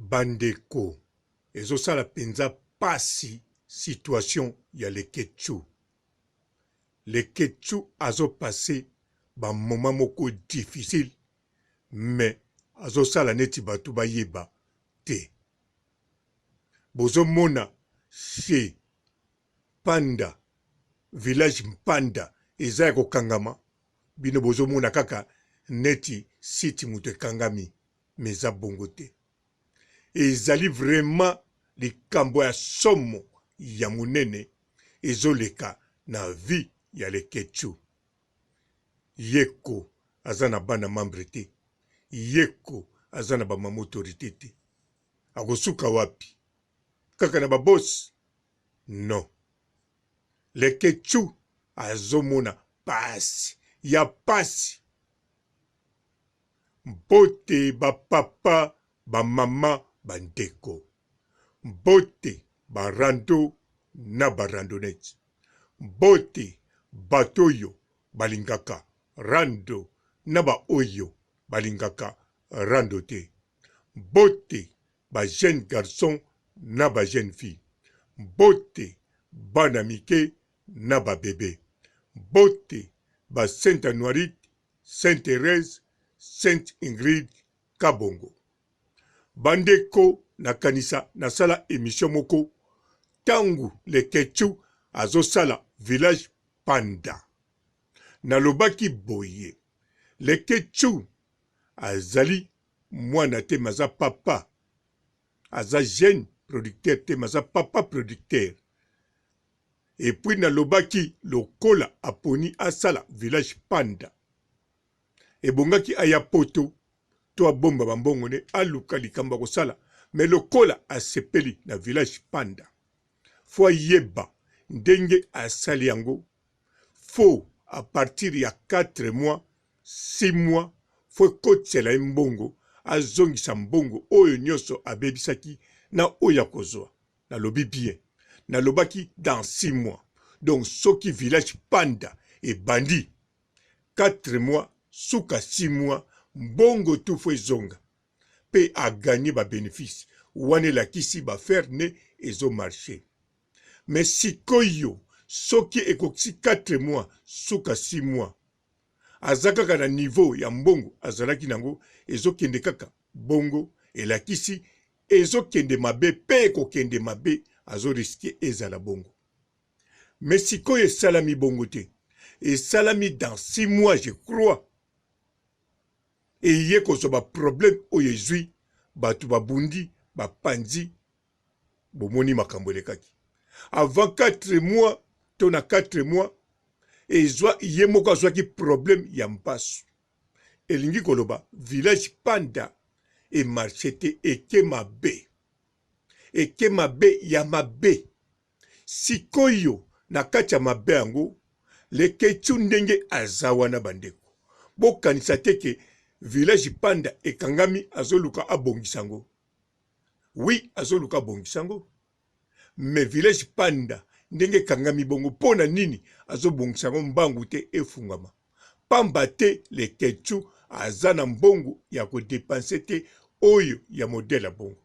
Bandeko ezosala penza pasi situation ya leketchou. Leketchou azo passe ba moment moko difficile mais azosala neti batu bayeba te. Bozomona chez Panda village Mpanda eza ya kokangama bino bozomona kaka neti site mutu ekangami mais eza bongo te. Ezali vraiment likambo ya somo ya munene ezoleka na vie ya Leketchou. Yeko aza na bana membre te, Yeko aza na ba mama autorite te. Akosuka wapi? Kaka na ba boss? Non. Leketchou azomona pasi ya pasi. Mbote ba papa, ba mama, ba ndeko. Mbote ba rando na ba randonnettes. Mbote bato oyo balingaka rando na ba oyo balingaka rando te. Mbote ba jeunes garçons na ba jeunes filles. Mbote bana mike na ba bebes. Mbote ba Saint Anuarite Saint Therèse, Sainte Ingrid Kabongo. Bandeko nakanisa nasala emission moko tangu Leketchou azosala village Panda. Nalobaki boye Leketchou azali mwana te mais aza papa, aza jeune producteur te mais aza papa producteur. Et puis nalobaki lokola aponi asala village panda ebongaki aya poto to abomba ba mbongo ne aluka likambo ya kosala mais lokola asepeli na village panda faut ayeba ndenge asali yango faut à partir ya 4 mois 6 mois faut ekotisela ye mbongo azongisa mbongo oyo nionso abebisaki na oyo akozwa. Nalobi bien nalobaki dans 6 mois donc soki village panda ebandi 4 mois suka 6 mois mbongo tout faut ezonga pe a gagner ba benefice wana elakisi ba faire ne ezo marcher mais sikoyo soki ekokisi 4 mois suka 6 mois aza kaka na niveau ya mbongo azalaki nango ezokende kaka bongo elakisi ezokende mabe pe ekokende mabe azo risque ezala bongo mais sikoyo esalami bongo te esalami dans 6 mois je crois eye kozwa ba problème oyo ezwi bato babundi bapanzi bomoni makambo elekaki avant 4 mois to na 4 mois ezwa ye moko azwaki problème ya mpasu elingi koloba village panda e marche te eke mabe eke mabe ya mabe sikoyo na kati ya mabe yango leketchou ndenge aza wana bandeko bokanisa te ke village panda ekangami azoluka abongisa yango oui azoluka abongisa yango mais village panda ndenge ekangami bongo mpo na nini azobongisa yango mbangu te efungama pamba te leketchou aza na mbongo ya kodepense te oyo ya modele ya bongo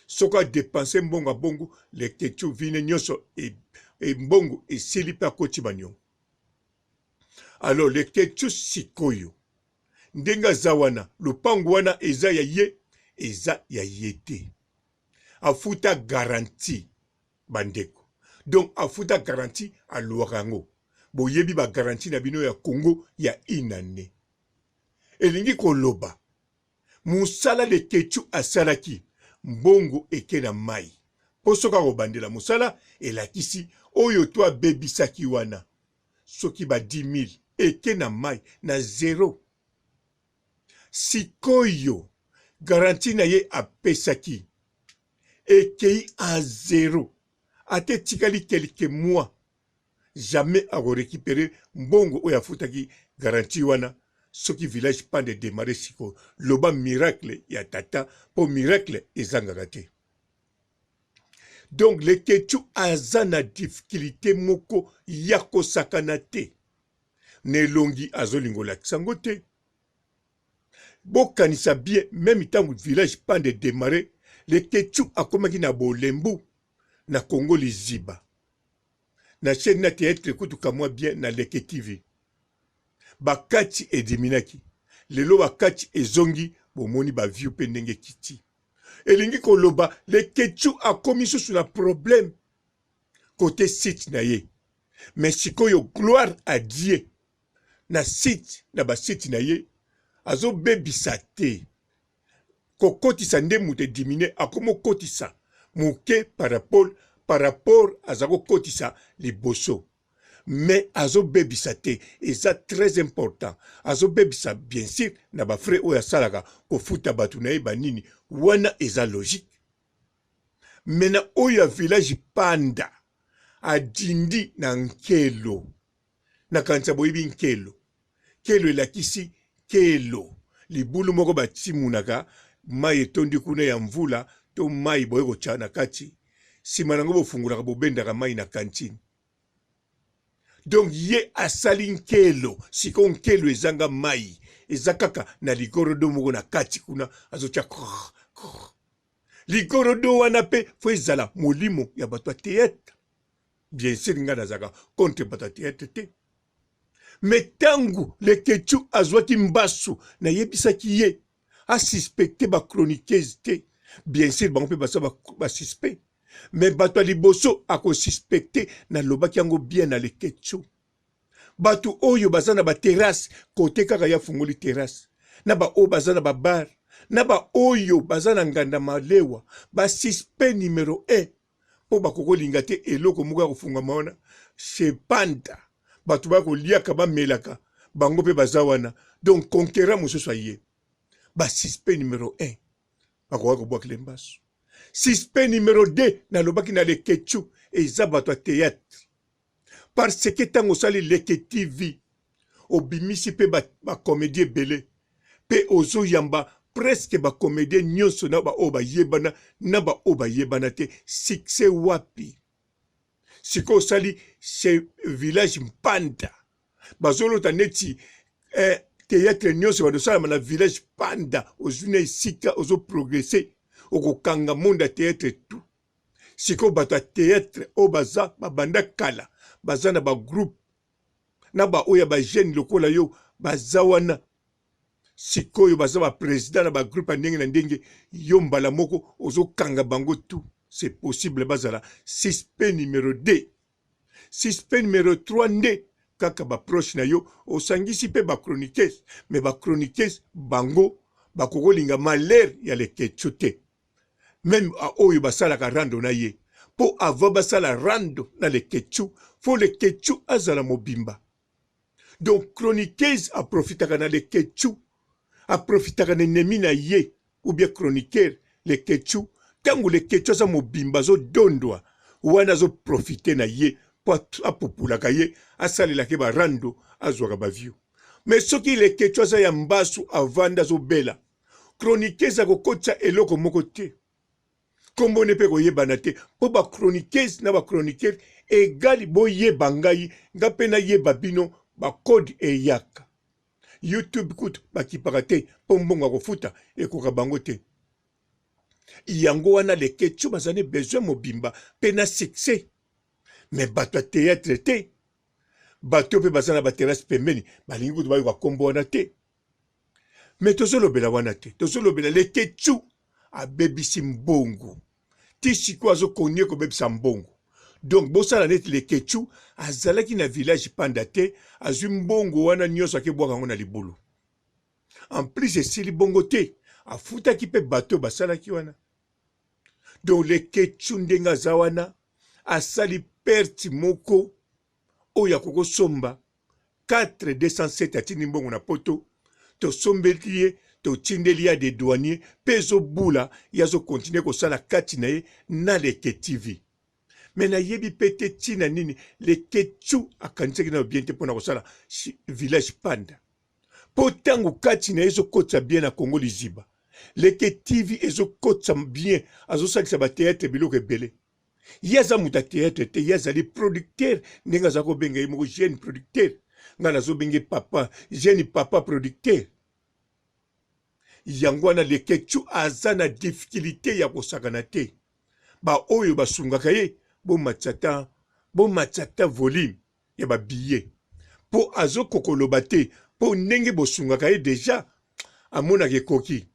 soki adepense mbongo ya bongo leketchou vine nyonso e, e mbongo esili mpe akoti baniongo alors leketchou sikoyo ndenge aza wana lopango wana eza ya ye eza ya ye te afuta garantie bandeko donc afuta garantie aluwaka yango boyebi ba garantie na bino ya Congo ya une annee elingi koloba mosala leketchou asalaki mbongo eke na mai mpo soki akobandela mosala elakisi oyo to abebisaki wana soki ba 10000 eke na mai na zero Sikoyo garantie na ye apesaki ekeyi à zero ata etikali quelques mois jamais ako recuperer mbongo oyo afutaki garantie wana soki village panda edemarrer sikoyo loba miracle ya tata po miracle ezangaka te donc leketchou aza na difficulté moko ya kosakana te na elongi azolinga olakisa yango te bokanisa bien meme ntango village pande demarre Leketchou akomaki na bolembu na Congo liziba na chaine na theatre kutu kamwa bien na Leke TV ba kati ediminaki lelo ba kati ezongi bomoni ba view pe ndenge ekiti elingi koloba Leketchou akomi susu na problème kote site na ye mais sikoyo gloire à Dieu na site na ba site na ye azobebisa te kokotisa nde moto edimine akomi okotisa moke par rapport par rapport aza kokotisa liboso mais azobebisa te eza très important azobebisa bien sûr na ba frais oyo asalaka kofuta bato na ye banini wana eza logique mais na oyo ya village panda adindi na nkelo Nakanisa boyebi nkelo. Nkelo elakisi kelo, libulu moko batimunaka mai etondi kuna ya mvula to mai boye kotya na kati, nsima na yango bofungolaka bobendaka mai na kantine. Donc ye asali nkelo, sikoyo nkelo ezanga mai, eza kaka na ligorodo moko na kati kuna azotya krr krr. Ligorodo wana mpe fo ezala molimo ya bato ya theatre. Bien sur nga nazalaka contre bato ya theatre te. Mais tangu Leketchou azwaki mbasu nayebisaki ye a suspecte ba chroniqueuse te. Bien sur bango pe baza ba suspect. Mais bato ya liboso ako suspecte nalobaki yango bien na Leketchou. Bato oyo baza na ba terrasse kote kaka ye afungoli terrasse na ba oyo baza na ba bar na ba oyo baza na nganda malewa ba suspect numero 1 mpo bakokolinga te eloko moko ya kofungwama wana chez panda bato baya koliaka bamelaka bango mpe baza wana donc conquérant mosusu aye ba suspect numero 1 bakoka kobwakela mbasu suspect numero 2 nalobaki na leketchu eza bato ya théâtre parce que ntango osali leke tv obimisi mpe bacomédie ba ebele mpe ozoyamba presque bacomédien nyonso na baoyo bayebana na baoyo bayebana te succès wapi sikoyo osali chez village mpanda bazolota neti eh, théâtre nyonso bazosalama na village panda ozwi na esika ozoprogresse okokanga monde ya théâtre tout sikoyo bato ya theatre oyo baza babanda kala baza na bagroupe na baoyo ya bajeune lokola yo baza wana sikoyo baza bapresident na bagroupe ya ndenge na ndenge yo mbala moko ozokanga bango tout c'est possible bazala suspect numero 2 suspect numero 3 nde kaka baproche na yo osangisi mpe bachroniqueuse mais bachroniqueuse bango bakokolinga malheur ya leketchou te meme oyo basalaka rando na ye po avant basala rando na leketchou fo leketchou azala mobimba donc chroniqueuse aprofitaka na leketchou aprofitaka na ennemi na ye ou bien chroniqueur leketchou ntango leketchou aza mobimba azodondwa wana azoprofite na ye mpo apupulaka ye asalelaka ye barando azwaka baview mais soki leketchou aza ya mbasu avanda azobela Chroniqueuse akokotisa eloko moko te. Kombo ne pe koyebana te po ba chroniqueuse na ba chroniqueur egali boyeba ngai nga pe nayeba bino ba code eyaka. YouTube kutu bakipaka te po mbongo ya kofuta ekoka bango te. Yango wana leketchou bazali besoin mobimba pe na succès mais bato ya theatre te bato pe baza na ba terrasse pembeni balingi kutu bayoka kombo wana te. Mais tozolobela wana te, tozolobela leketchou abebisi mbongo ti sikoyo azokonie kobebisa mbongo. Donc bosala neti leketchou azalaki na village panda te, azwi mbongo wana nyonso akebwaka yango na libulu. En plus esili bongo te, afutaki mpe bato oyo basalaki wana. Donc leketchou ndenge aza wana asali perte moko oyo akokosomba 4 207 atindi mbongo na poto tosombeli ye totindeli ya de douanier mpe ezobula ye azokontinue kosala kati na ye na leke tv me nayebi mpe te ntina nini leketchu akanisaki nayo bien te mpo na kosala village panda mpo ntango kati na ye ezokotisa bien na kongo liziba leke tv ezokotisa bien azosalisa bateatre biloko ebele Ye aza moto ya theatre te, ye azali producteur ndenge aza kobenga ye moko jeune producteur. Ngai nazobenge papa jeune papa producteur. Yango wana Leketchou aza na difficulite ya kosakana te. Ba oyo basungaka ye bomatisa ata bomatisa ata volume ya ba billets po azokoka koloba te po ndenge bosungaka ye dejà amonaka ekoki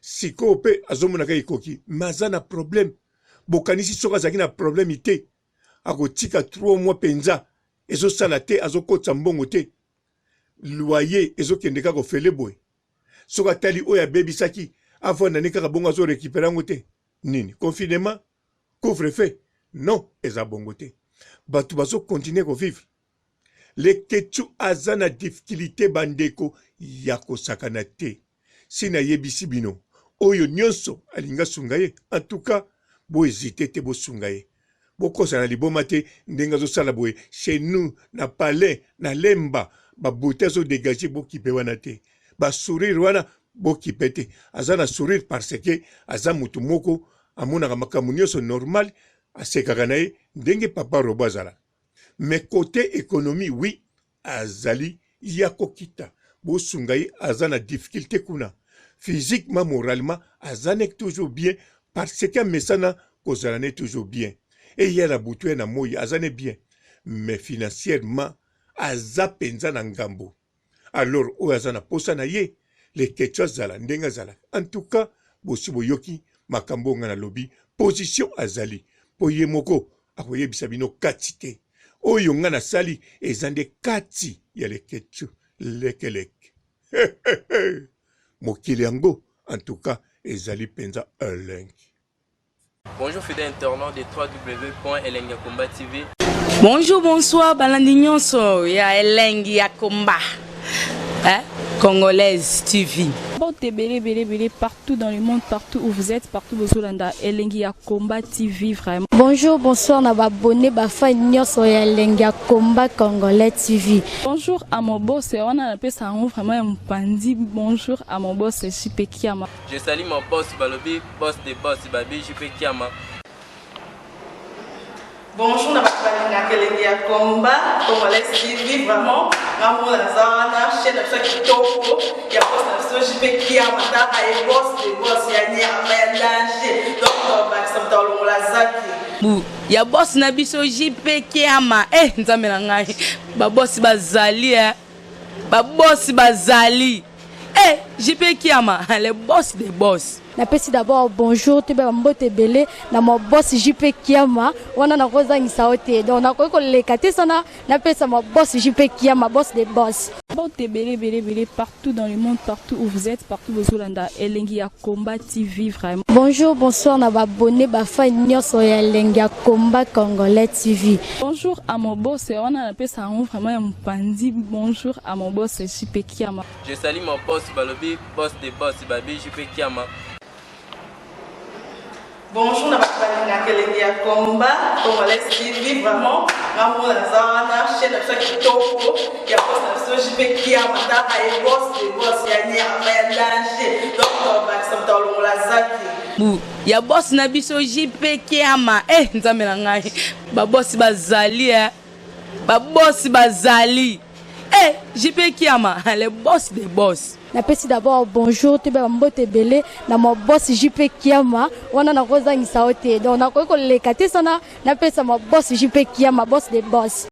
sikoyo pe azomonaka ekoki mais aza na problème bokanisi soki azalaki na problème te akotika 3 mois penza ezosala te azokotisa mbongo te loyer ezokende kaka ofele boye soki atali oyo abebisaki avanda ne kaka bongo azo recuperer yango te nini confinement couvre feu non eza bongo te bato bazo continuer ko vivre leketchou aza na difficulté bandeko ya kosakana te si nayebisi bino oyo nyonso alingi asunga ye en tout cas bo hésiter te bosunga ye bokosa na liboma te ndenge azosala boye chez nous na palais na lemba ba beauté azo dégage bokipe wana te ba sourire wana bokipe te aza na sourire parce que aza mutu moko amonaka makambo nyonso normal asekaka na ye ndenge papa robo azalaka mais cote economie oui azali ya kokita bosunga ye aza na difficulte kuna physiquement moralement aza ne toujours bien parce que amesana kozala ne toujours bien eya na butu ya na moi aza ne bien mais financièrement aza penza na ngambo alors oyo aza na posa na ye leketchou azala ndenge azalaka en tout cas bosi boyoki makambo oyo ngai nalobi position azali mpo ye moko akoyebisa bino kati te oyo ngai nasali eza nde kati ya leketchou lekeleke mokili yango en tout cas ezali mpenza elengi Bonjour fidèles internautes de www.elengiyakomba TV. Bonjour, bonsoir, balandi nyonso ya elengi ya komba. Hein? Congolaise TV. Mbote ebele ebele ebele partout dans le monde, partout où vous êtes, partout bozolanda elengi ya combat TV vraiment. Bonjour, bonsoir na ba abonné ba fan nyonso ya elengi ya combat congolais TV. Bonjour à mon boss, wana napesa yango vraiment ya mopanzi. Bonjour à mon boss JP Kiama. Je salue mon boss balobi boss de boss babi JP Kiama. Bonjour na bato balingaka elengi ya combat congolais TV vraiment nga moko naza wana chaîne na biso ya kitoko ya boss na biso JP Kiama tala ye boss de boss ya nyama ya danger donc tobakisa moto alongola zaki Bu ya boss na biso JP Kiama eh nzambe na ngai ba boss bazali eh ba boss bazali eh JP Kiama le boss des boss. Napesi d'abord bonjour toyeba ba mbote ebele na ma boss JP Kiama wana nakozangisa yo te donc nakoki koleka te sana napesa ma boss JP Kiama boss de boss. Mbote ebele ebele ebele partout dans le monde partout où vous êtes partout bozolanda elengi ya combat TV vraiment. Bonjour bonsoir na ba abonnes ba fan nionso ya elengi ya combat congolais TV. Bonjour à mon boss wana napesa yango vraiment ya mopanzi bonjour à mon boss JP Kiama. Je salue mon boss balobi boss de boss babi JP Kiama. Bonjour na bato balingaka elengi ya combat congolais TV vraiment nga moko naza wana chaîne na biso ya kitoko ya boss na biso JP Kiama tala ye boss de boss ya nyama ya danger donc tobakisa moto alongola zaki Bu ya boss na biso JP Kiama eh nzambe na ngai ba boss bazali eh ba boss bazali eh JP Kiama le boss des boss. Napesi d'abord bonjour toyeba ba mbote ebele na ma boss JP Kiama wana nakozangisa yo te donc nakoki koleka te sana napesa ma boss JP Kiama boss des boss.